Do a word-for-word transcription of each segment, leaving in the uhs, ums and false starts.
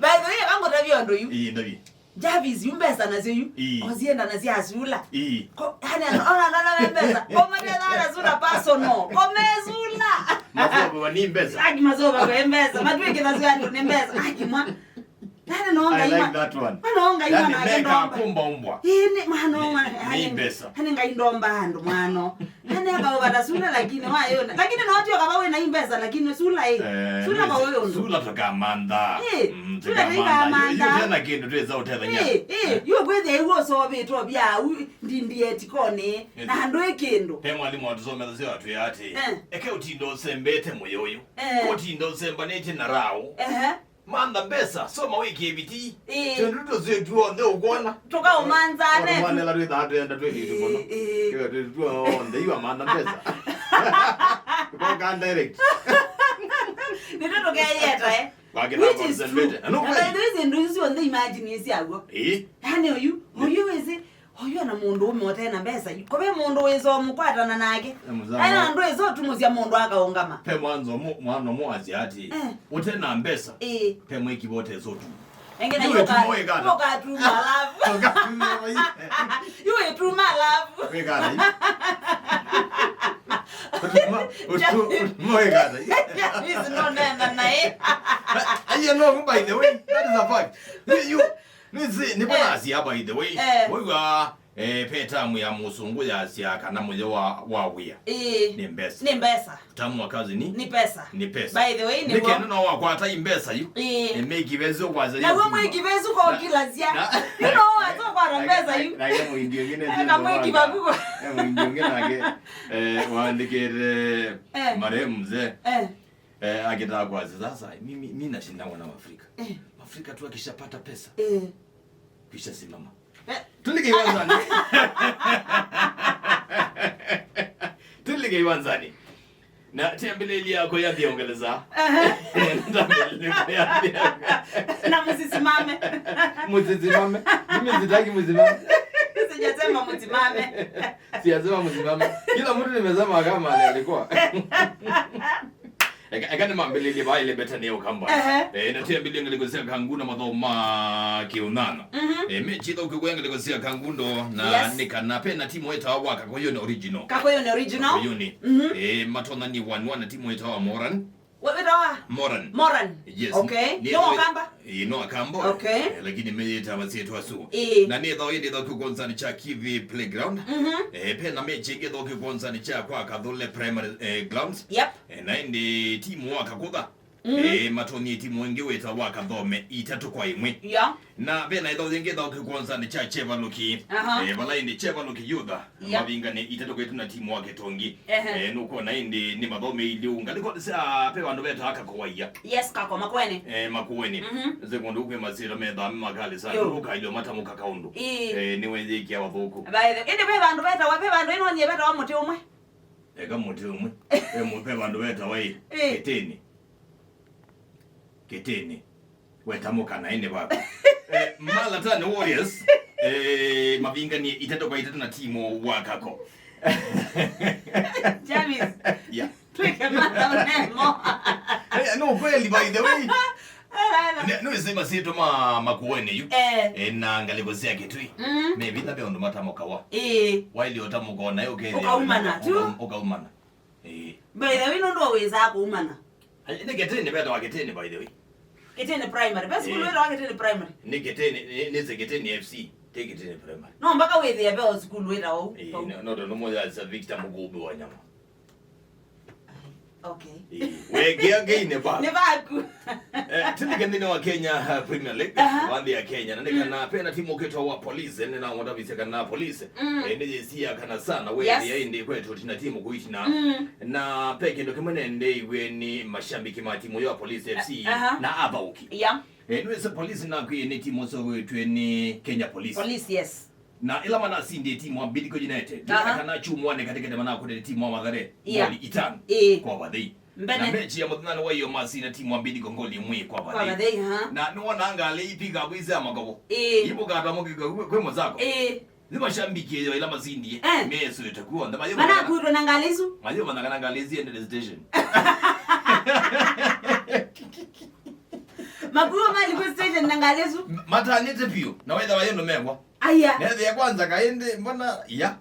By the way, akangũtavya ũndũ yu. Ii, ndavi. Jarvis, yu mbesa nasyo yu. Ii. Ozienda na sya sula. Ii. Ko, yani, ana, ana, ana, ana mbesa. Ko matethana sula personal. Ko mesula. Masoba ni mbesa. Aki masoba kwa mbesa. Matwikitha sya andũ ni mbesa. Aki mwa. Nani noonga I like ima. That one. Manoonga ima. Yani, na meka agenda omba. Kumba umbwa. Ii, ni manoonga. Ni, ni mbesa. Ani ngai ndomba andũ mwano. Nani aka ubata sula lakini wayona. Lakini no tio kaba wena mbesa lakini sula ii. Eh, sula ni kwa wewe ndo. Sula tukamantha. Ii, mm, sula tukamantha. Yu, yu tena kindu tweza utethania. Ii, ii, yu kwethe iwo sobe to bia u ndindi etikone. Yes. Na ndo ikindu. Pe mwalimu watusomeza sio atu ya ati. Eh. Eke utindo sembete moyo uyu. Eh. Utindo sembanete na rao. Ehe. Mantha mbesa, soma wĩkĩe vitii. Ĩĩ. Twĩndũ tũsĩ tuonthe ũkwona. Tũkaũmantha netu. Mwanela twĩthaa twenda twĩthĩtũ mũno. Ĩĩ, ĩĩ. Kĩwe twĩtũ tuonthe iwa mantha mbesa. Tũkoka direct. Nĩtũ tũkeyeta, eh. Wakĩtha concentrate. Which is true. Na no kweli. Na by the way, ndu isu onthe imagine isi agwo. Ĩĩ. Yani oyu, oyu wĩsĩ, oyu ana mũndũ ũme ũte na mbesa. Ko ve mũndũ wĩsa ũmũkwatana nake. Ena ndũ ĩsa ũtumũsya mũndũ akaũngama. Pe mwanzo mu-, mwana mũasya ati, eh, ũte na mbesa. Ĩĩ. Pe mwĩkiva ũte ĩsa ũtumũ. Engena yu ũka-, ũkatuma alafu. Ũkatuma vai. Yu ĩtuma alafu. Wĩkana yu. Ũtuma, ũtu-, ũtuma wĩkana yu. Hizi no nena naye. Aye no, by the way, that is a fact. You, you, Nĩsĩ, nĩvo, eh, nasya, by the way. Eh. Wĩw'a, eh, pe tamu ya mũsũngũ yasya kana mũyo wa, wa wĩa. Ĩĩ. Nĩ mbesa. Nĩ mbesa. Tamu wa kazi ni? Ni pesa. Ni pesa. By the way, nĩ nĩkenda no wakwata i mbesa yu. Ĩĩ. Nĩ make vesi kwasya. Na wewe make vesi kwa kila zia. Na, you know, wazo kwa mbesa yu. Na, na, na mwindi ũngĩ nĩ na mwiki bakuko. Eh, mwindi ũngĩ nake, eh, waandĩkĩte, eh, marehemu mzee. Eh. Eh, akitaka kwasya, sasa, mimi, mimi nashindana na Afrika. Eh. Afrika tu akishapata pesa. Eh. Kwisha simama. Eh. Tulike iwanzani. Tulike iwanzani. Na tiambilili yako ya viongeleza. Aha. Ndambilili yako ya viongeleza. Na msisimame. Msisimame. Mimi sitaki msimame. Sijasema msimame. Sijasema msimame. Kila mtu nimesema kama alikuwa. Eka, eka nĩmambĩlĩlye vaa ĩlembeta nĩ ũkamba. Ehe. Eh, na twĩambĩlĩe ngalĩko sya kangundo, mathaũ ma kĩũnana. Mhm. Eh, mechi ĩthaũkĩw'a ngalĩko sya kangundo na, yes, nĩ kana pe na timu ĩtawa wa Kakũyũnĩ Original. Kakũyũnĩ Original. Kakũyũnĩ. Mhm. Eh, matonani one one na timu ĩtawa Moran. Wĩtawa? Moran. Moran. Yes. Okay. Nĩ no Akamba? Ĩĩ, no Akamba. Okay. Eh, lakini meyĩta masyĩtwa asu. Ĩĩ. Na nĩ ĩthaũ ĩndĩ ĩthaũkĩw'a kĩwanzanĩ kya Kithi Playground. Mhm. Eh, pe na mechi ĩngĩ ĩthaũkĩw'a kĩwanzanĩ kya kwa Kathole Primary, eh, Grounds. Yep. Eh, na ĩndĩ timu wa Kakũtha, mm, eh, matonie timu ĩngĩ wĩtawa Kathome itatũ kwa ĩmwe. Yeah. Na ve na ĩthaũ yĩngĩ ĩthaũkĩw'a kĩwanzanĩ kya Chevaluki. Aha. Eh, vala ĩndĩ Chevaluki Youth, yeah, mavinganĩ itatũ kwa itatũ na timu wa Kĩtongi. Ehe. Eh, nũkwona ĩndĩ nĩ mathomeilye ũu. Ngalĩko sya pe vandũ vetawa Kakowaia. Yes, Kako, Makueni. Eh, Makueni. Mhm. Nze kũndũ kwĩ masĩtwa methaa me makali sana. Yo. Ũkailyo matamũka kaũndũ. Ĩĩ. Eh, nĩweyĩkia wathũku. By the, ĩndĩ ve vandũ vetawa, ve vandũ ĩno nyie vetawa mũtĩ ũmwe. Eka mũtĩ ũmwe. Ve mu-, ve vandũ vetawa ĩ. Ĩĩ. Kĩtĩnĩ. Kĩtĩnĩ. Wetamũka na ĩndĩ vaku. Eh, Malatani Warriors, eh, mavinganie itatũ kwa itatũ na timu wa Kako. James. Yeah. Twĩke mathaũ nemo. Eh, no kweli, by the way. Nĩ, nĩwĩsĩ masyĩtwa ma Makueni yu. Eh. Eh, na ngalĩko sya Kĩtui. Mm. Me vitha ve ũndũ matamũkawa. Ĩĩ. Waĩle ũtamũka nayo ũkethĩa ũkaumana tu. Ũka-, ũkaumana. Ĩĩ. By the way, nũndũ wĩsaa kũumana. Ai, nĩ Kĩtĩnĩ vetawa Kĩtĩnĩ, by the way. Kĩtĩnĩ Primary. Ve sukulu, ĩĩ, wĩtawa Kĩtĩnĩ Primary. Nĩ Kĩtĩnĩ, nĩ, nĩ Kĩtĩnĩ F C, ti Kĩtĩnĩ Primary. No mpaka wĩthĩe ve o sukulu wĩtawa ũu. Ĩĩ, no, no, tondũ mũyasa Victor Mũkũmbĩ wa nyama. Okay. Ĩĩ, wengea ngei nĩ vaku. Nĩ vaku. Eh, tũlike nthĩnĩ wa Kenya, uh, Premier League, aha, wa nthĩ ya Kenya. Na nĩ kana, mm, pena timu ũkĩtwa wa Police, nĩ na ng'onda vise kana Police. Mm. Eh, nĩ yĩsia kana sana, we, yes, ya ĩndĩ kwetu tina timu kũitina. Mm. Na pe kĩndũ kĩmwe nende iwe nĩ mashambiki ma timu ya Police F C, aha, na athauki. Yeah. Eh, nĩwĩsĩ Police nakwĩe nĩ timu sowetwe nĩ Kenya Police. Police, yes. Na ĩla manasindie timu wa Bidco United, aha, kana chumwani katikati manakũnĩte timu wa Mathare, yeah, ngoli itano, ĩĩ, kwa vathei. Mbene. Na mechi ya mũthenyanĩ wa ĩyo masinda timu wa Bidco ngoli ĩmwe kwa vathei. Kwa vathei, aha. Na nĩwona ngalĩ ipiga bwiza ya makobo. Ĩĩ. Ipo kata mukika kwe, kwe mozako. Ĩĩ. Zima shambiki yo ila masindie. Eh. Meso yote kuo. Ndama yo. Mana kuitwa na ngalĩ isu. Mayo mana kana ngalĩ isu ende station. Makuo mali kwa station na ngalĩ ĩsu. M-, matanĩte vyũ, na wetha wa yũndũ mekwa. Aya. Nethĩa kwanza kaĩ ndĩ, mbona, ya.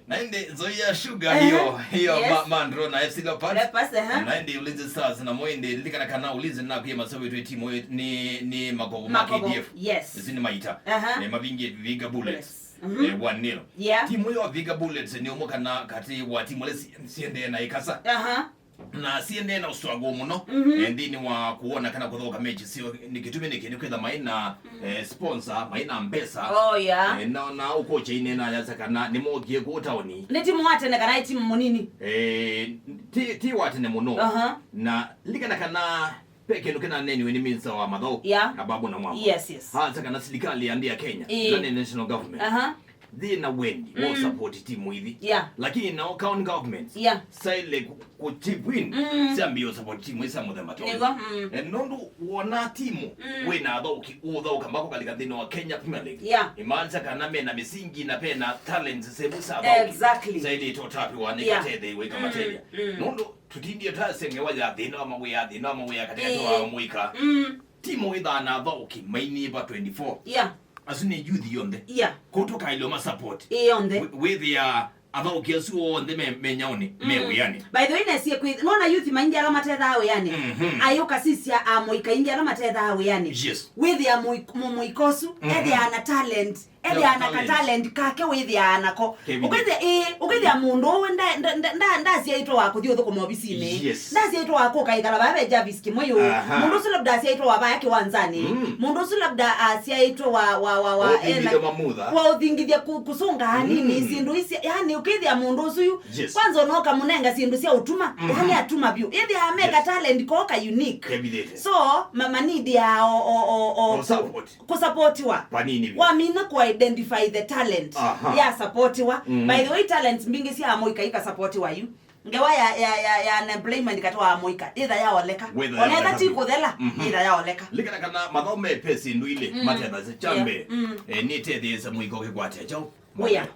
Na ĩndĩ nzoi ya sugar. Ehe. Hiyo, hiyo, yes. Ma-, Mandro na F C Leopards. Leopards, ehe. Na ĩndĩ Ulinzi Stars, na mo ĩndĩ, lilikana kana Ulinzi na kwiye masevetwe timu nĩ, nĩ Makobo ma Makobo, K D F. Yes. Ĩsu nĩ maita. Aha. Eh, mavingie Vihiga Bullets. Yes. Mhm. Eh, one nil. Yeah. Timu yo Vihiga Bullets nĩ ũmwe kana katĩ wa timu ile si-, siendee na ikasa. Aha. Na siendee na struggle mũno, mhm, eh, nthĩnĩ wa kuona kana kũthoka mechi sio. Nĩ kĩtumi nĩkĩ? Nĩ kwĩtha maĩ na, mm, eh, sponsor, maĩ na mbesa. Oh, yeah. Eh, na, na ũkocha inena yasa kana nĩ mokie kũ taoni. Nĩ timu wa tene kana nĩ timu mũnini? Eh, ti, ti wa tene mũno. Aha. Na likana kana pe kĩndũ kĩna neniwe nĩ minister wa mathaũ, yeah, Ababu Namwamba. Yes, yes. Hasa kana serikali ya nthĩ ya Kenya, ĩĩ, kana national government. Aha. Thĩ na wendi wa, mm, support timu ithi. Yeah. Lakini nao county governments, yeah, saile ku, ku chip in, mm, siambie support timu isa mũthemba toni. Nĩguo, mm. Eh, nũndũ wona timu, mm, wĩna athauki, ũthauka mbako kalika nthĩnĩ wa Kenya Premier League. Yeah. Imaanisa kana mena misingi na pena talents sehemu sa athauki. Exactly. Saile itotapiwa nĩ, yeah, katetheiwe ikamatelia. Mm, mm. Nũndũ tutindie ta sengewa ya thĩna wa mawĩa, thĩna wa mawĩa katika, ĩĩ, wa mũika. Mm. Timu ĩthana athauki mainĩva twenty-four. Yeah. Asu nĩ youth yonthe. Yeah. Kũu tũkaĩlwe ma support. Ĩ yonthe. Wĩ-, wĩthĩa athauki asu onthe me, me nyaũnĩ, me, mm, wĩanĩ. By the way, nesie kwĩ, nona youth maingĩ ala matethaa wĩanĩ. Mhm. Ayũka sisya amũika ingĩ ala matethaa wĩanĩ. Yes. Wĩthĩa mũi-, mũ-, mũika ũsu, mhm, ethĩa na talent. Ethĩa na ka talent kake wĩthĩaa nako. Kevin. Ũkethĩa, ĩĩ, ũkethĩa mũndũ ũũ nda-, nda-, nda-, nda-, ndasyaĩtwe wa kũthi ũthũkũma ovisinĩ. Yes. Ndasyaĩtwe wa kũka ĩkala vaa ve Jarvis Kĩmũyũ. Aha. Mũndũ ũsu labda asyaĩtwe wa vaya kĩwanzanĩ. Mm. Mũndũ ũsu labda asyaĩtwe wa, wa, wa, wa, wa ũthingithya ena-, mamutha. Wa ũthingithya ku-, kũsũnga hanini, mm, syĩndũ isi, yani ũkethĩa mũndũ ũsu yu. Yes. Kwanza ũnoka mũnenga syĩndũ sya ũtuma, mhm, ũkani atuma vyũ. Ethĩa meka, yes, talent koka unique. Kevin. So, ma-, manidi ya o, o, o, o, o support. Kũsapotiwa. Vanini vyũ. Wamina ku identify the talent. Aha. Ya sapotiwa. Mm. By the way, talents mbingĩ sya amũika ikasapotiwa yu. Ngewa ya, ya, ya, ya unemployment katĩ wa amũika ĩtha yaoleka. Wĩtha yaoleka. Onetha ti kũthela, mhm, ĩtha yaoleka. Likana kana mathaũ me pesi ndu ile, mm, matethasya. Kya mbee, yeah, mm, eh, nĩtetheesya mũika ũkĩkwatĩa kyaũ? Wĩa.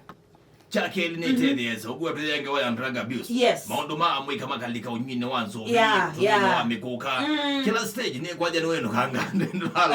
Kya kelĩ, mhm, nĩtetheesya ũkwatĩa ngewa ya drug abuse. Yes. Maũndũ ma amũika makalika ũnyuinĩ wa nzovi, yeah, ũnyuinĩ, yeah, wa mĩkũka. Mm. Kĩla stage nĩ kwaja nĩwenũkanga.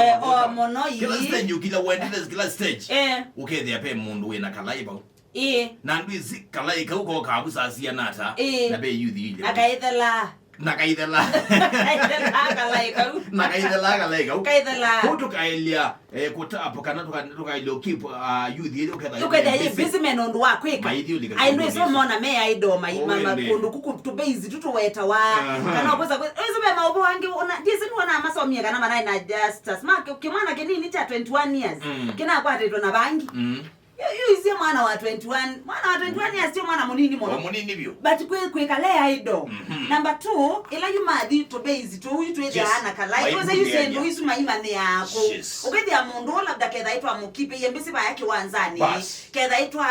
Eh, o mũno. Kĩla ii stage ũkila, wendete kĩla stage. Eh. Ũkethĩa pe mũndũ wĩna kalai vau. Ĩĩ. Na ndwĩsĩ kalai kau kokaa vusasiana ata. Ĩĩ. Na ve youth ile. Na kaithelaa. Na kaithela. Kaithela kalai kau. Na kaithela kalai kau. Kaithela. Kũu tũkaelya, eh, kũtapo kana tũka-, tũkaelya ũkip, ah, youth ĩyo ũketha. Ũketha yĩ busy. Busy me na ũndũ wa kwĩka. Maithiũlika. Ai, ndwĩsĩ ũmona me idle, mai, ma, ma, ĩndĩ. Kũndũ kuku tũbase tu tũwetawa. Aha. Kana ũkwĩsa kwĩ-, wĩsĩ ve maũvũ angĩ, ona, ndĩsĩ nĩwona masomie kana manaĩ na just, just, ma, kĩ-, kĩmwana kĩnini kya twenty-one years. Mm. Kĩnakwatĩtwe na vangi. Mm. Yu, yu isie mwana wa twenty-one. Mwana wa twenty-one years sio mwana mũnini mũno. O mũnini vyũ. But kwĩ, kwĩkalea idle. Mhm. Number two, ĩla yu mathi tũbase tũu yu twĩthĩaa, yes, na kalai. Kwĩsa yu syĩndũ isu maimanyĩaa kũu. Yes. Ũkethĩa mũndũ ũũ labda ketha aitwa mũkipĩie mbĩsĩ vaya kĩwanzanĩ. Bas. Ketha aitwa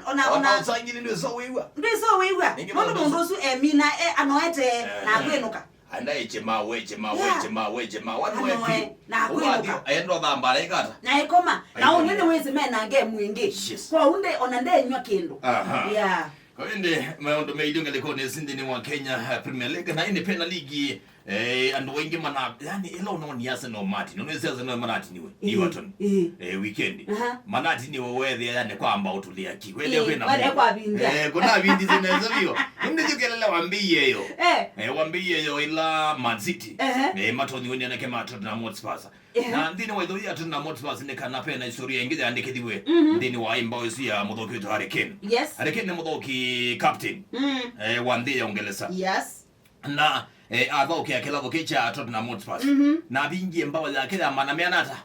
ona, ona, ona ũsangili ndwĩsa wĩw'a. Ndwĩsa wĩw'a. Nũndũ mũndũ ũsu emina, e, anoete, eh, na akwĩnũka. Anaeche mawe, eche mawe, yeah, eche mawe, eche mawe. Anoe. Anoe. Na akwĩnũka. Aenda ũthamba, araikata. Na ekoma. Na aikoma. Ũnene wĩsĩ mena ngemu ĩngĩ. Yes. Kwa unde ona ndenywa kĩndũ. Aha. Yeah. Kwa ĩndĩ, maũndũ meilyo ngalĩkonĩ ĩsu nthĩnĩ wa Kenya, eh, Premier League. Na ĩndĩ pena ligi, eh, andũ aingĩ mana, yani, ĩla ũnoni Arsenal mati. Nũnĩsĩ Arsenal manatiniwe. Ĩĩ, Everton. Ĩĩ. Eh, weekend. Aha. Manatiniwe wethĩa, yani, kwamba ũtũlĩa ki. Wethĩa, ĩĩ, kwĩna wethĩa mũndũ. Kwavindya. Eh, kuna vindi zinaweza vio. Ĩndĩ yu kelele wambĩie yo. Eh. Eh, wambĩie yo ila Man City. Ehe. Eh, matonyiwe nĩ anake ma Tottenham Hotspur. Ehe. Na nthĩnĩ wa itho ya Tottenham Hotspur nĩ kana pena historia ĩngĩ yaandĩkĩthiwe, mhm, nthĩnĩ wa ĩmbao ĩsu ya mũthoki wĩtwa Harry Kane. Yes. Harry Kane nĩ mũthoki captain, mm, eh, wa nthĩ ya Ũngelesa. Yes. Na, eh, athaũkĩa kĩlavu kĩ kya Tottenham Hotspur. Mhm. Na avingie mbao yake ya maana meana ata?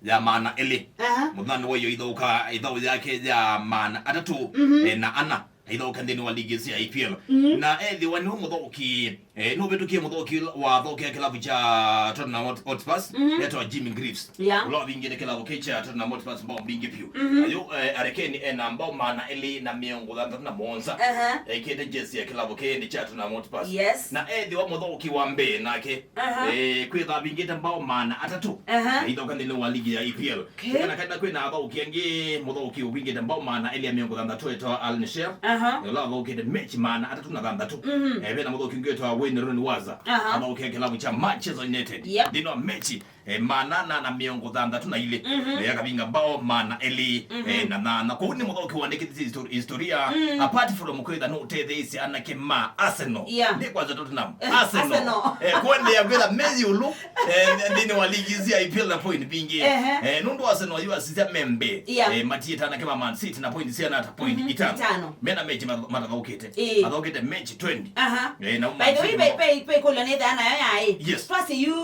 Ya maana elĩ. Aha. Mũthani wa iyo ithaũka, ithaũ yake ya maana atatũ, mhm, eh, na ana. Aithaũka nthĩnĩ wa ligi ĩsu ya E P L. Mhm. Na ethĩwa nĩwe mũthaũki, eh, nũvĩtũkie mũthaũki wa athaũkĩa kĩlavu kya Tottenham Hot-, Hotspur, mhm, etwa Jimmy Greaves. Yeah. Ũla wavingĩte kĩlavu kĩ kya Tottenham Hotspur mbao mbingĩ vyũ. Mhm. Ayo, eh, Harry Kane ena mbao maana elĩ na mĩongo thanthatũ na mũonza. Aha. Ekĩte jersey ya kĩlavu kĩĩ kya Tottenham Hotspur. Yes. Na ethĩwa mũthaũki wa mbee nake, aha, eh, kwĩtha avingĩte mbao maana atatũ. Aha. Aithaũka nthĩnĩ wa ligi ya E P L. Okay. Kana kana kwĩna athaũki angĩ, mũthaũki ũvingĩte mbao maana elĩ na mĩongo thanthatũ etwa Alan Shearer. Aha. Ũla athaũkĩte mechi maana atatũ na thanthatũ. Mhm. Eh, vena mũthaũki ũngĩ etwa Wayne Rooney Waza. Aha. Athaũkĩa kĩlavu kya Manchester United. Yep. Nthĩnĩ wa mechi eh, maana ana na mĩongo thanthatũ na ilĩ. Mhm. Eh, akavinga mbao maana elĩ, mhm, eh, na nana. Kwoou nĩ mũthaũki wandĩkĩte histori-, historia, mm, apart from kwĩtha nũtetheeisye anake ma Arsenal. Yeah. Nĩ kwanza Tottenham. Eh, Arsenal. Arsenal. Eh, kũendeea kwĩtha me ĩũlũ, eh, nthĩnĩ wa ligi cia E P L na point mbingĩ. Ehe. Eh, nũndũ Arsenal yu asisya membe. Yeah. Eh, matiĩte anake ma Man City na point siana ata? Point, mhm, itano. Itano. Mena mechi ma-, matathaũkĩte. Ĩĩ. Mathaũkĩte mechi twenty. Aha. Eh, na by the way, Man City pe, pe, pe kũlya nĩ thana yo yaĩ. Yes. Twasi yu,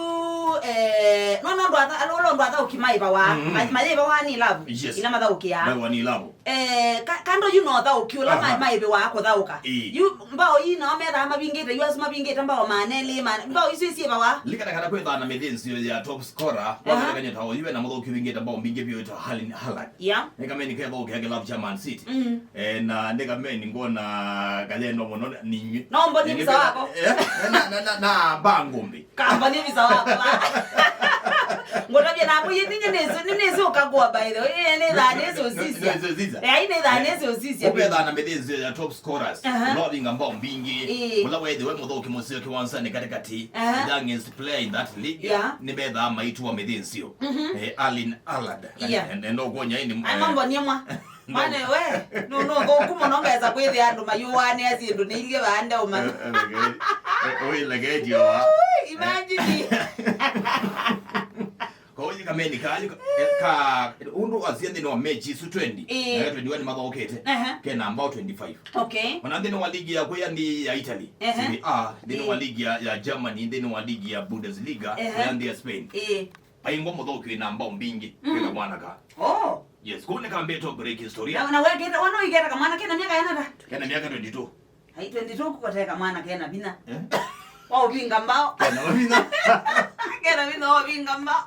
eh, no, no, ndwatha, alo, alo, ndwatha ũkimaĩvawa. Mhm. Ma-, maĩvawa nĩ love. Yes. Ila mathaũkĩa. Maĩvawa nĩ love. Eh, ka-, kando yu no thaũki ũla ma-, aha, maĩvĩwa kũthaũka. Ĩĩ. Yu mbao ii nao methaa mavingĩte, yu asu mavingĩte mbao maana elĩ, ma-, mbao isu isyĩvawa. Likana kana kwĩthaa na mĩthĩnzĩo ya top scorer, aha, wathekany'a ta oyu ena mũthaũki ũvingĩte mbao mbingĩ vyũ wĩtawa Erling Haaland. Yeah. Nĩ kameni kethaũkĩa kĩlavu kya Man City. Mm. Eh, na nĩ kameni ngona kayendwa mũno nĩ inyw'ĩ. No mbonie visa wako. Eh, na, na, na, na mba ngũmbĩ. Kambanie visa wako, va. Ngũtavya naku, yĩ ninyie nĩsĩ, nĩ nĩsĩ ũkagũa, by the way. Ĩĩ, nĩthaa nĩsĩ ũsisya. Nĩsĩ ũsisya. Ĩĩ, nĩthaa nĩsĩ ũsisya. Ũkethaa na mĩthĩnzĩo ya top scorers. Aha. Ũla ũvinga mbao mbingĩ. Ĩĩ. Ũla wethĩwe mũthaũki mũseo kĩwanzanĩ katĩkatĩ. Aha. The youngest player in that league. Yeah. Nĩmethaa maitũa mĩthĩnzĩo. Mhm. Eh, Erling Haaland. Yeah. And, and ũkwony'a ĩĩ nĩ, ai, eh, mambonie mwa. Mwana we, nũ-, nũthũku mũno ngesa kwĩthĩa andũ mayũanĩa syĩndũ nĩ ilyĩ vaa ndeũmanya. Ũilegeetio wa. Imagine. Kwoou kameni ka, ka, ũndũ asia nthĩnĩ wa mechi isu twenty, ĩĩ, na twenty-one mathaũkĩte, aha, kena mbao twenty-five. Okay. Ona nthĩnĩ wa ligi ya kwĩya nthĩ ya Italy, ehe, Serie A, nthĩnĩ wa, ĩĩ, ligi ya, ya Germany, nthĩnĩ wa ligi ya Bundesliga, ehe, ya nthĩ ya Spain. Ĩĩ. Aingwa mũthaũki wĩ na mbao mbingĩ, mm, kwĩ kamwana ka. Oh. Yes, kũu nĩ kambĩte break historia. Na, na wekĩte, wana ũikĩte kamwana kena myaka yana ta? Kena myaka twenty-two. Ai, twenty-two kuko te kamwana kena vinya. Eh? Wa ũvinga mbao. Kena vinya. Kena vinya wa ũvinga mbao.